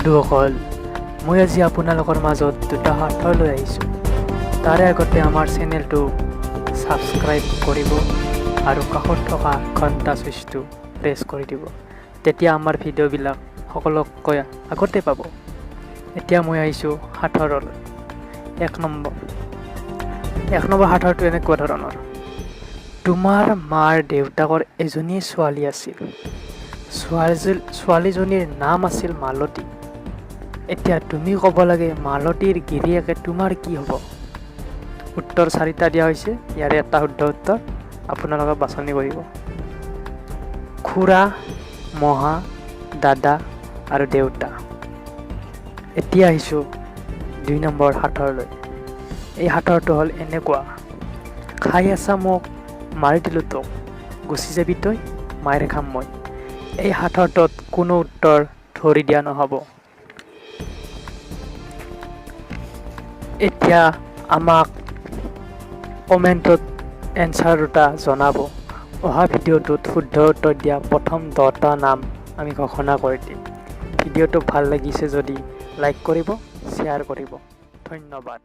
বন্ধুসকল, মই আজি আপোনালোকৰ মাজত দুটা সাঁথৰ লৈ আহিছোঁ। তাৰে আগতে আমাৰ চেনেলটো ছাবস্ক্ৰাইব কৰিব আৰু কাষত থকা ঘণ্টা চুইচটো প্ৰেছ কৰি দিব। তেতিয়া আমাৰ ভিডিঅ'বিলাক সকলোতকৈ আগতে পাব। এতিয়া মই আহিছোঁ সাঁথৰলৈ। এক নম্বৰ, এক নম্বৰ সাঁথৰটো এনেকুৱা ধৰণৰ: তোমাৰ মাৰ দেউতাকৰ এজনী ছোৱালী আছিল। ছোৱালীজনীৰ নাম আছিল মালতী। এতিয়া তুমি ক'ব লাগে, মালতীৰ গিৰিয়েকে তোমাৰ কি হ'ব? উত্তৰ চাৰিটা দিয়া হৈছে। ইয়াৰে এটা শুদ্ধ উত্তৰ আপোনালোকে বাছনি কৰিব। খুৰা, মহা, দাদা আৰু দেউতা। এতিয়া আহিছোঁ 2 নম্বৰ সাঁথৰলৈ। এই সাঁথৰটো হ'ল এনেকুৱা: খাই আছা মোক, মাৰি দিলোঁ তোক, গুচি যাবি তই, মাইৰ খাম মই। এই সাঁথৰটোত কোনো উত্তৰ ধৰি দিয়া নহ'ব। এতিয়া আমাক কমেণ্টত এনচাৰ দুটা জনাব। অহা ভিডিঅ'টোত শুদ্ধ উত্তৰ দিয়া প্ৰথম 10টা নাম আমি ঘোষণা কৰি দিম। ভিডিঅ'টো ভাল লাগিছে যদি লাইক কৰিব, শ্বেয়াৰ কৰিব। ধন্যবাদ।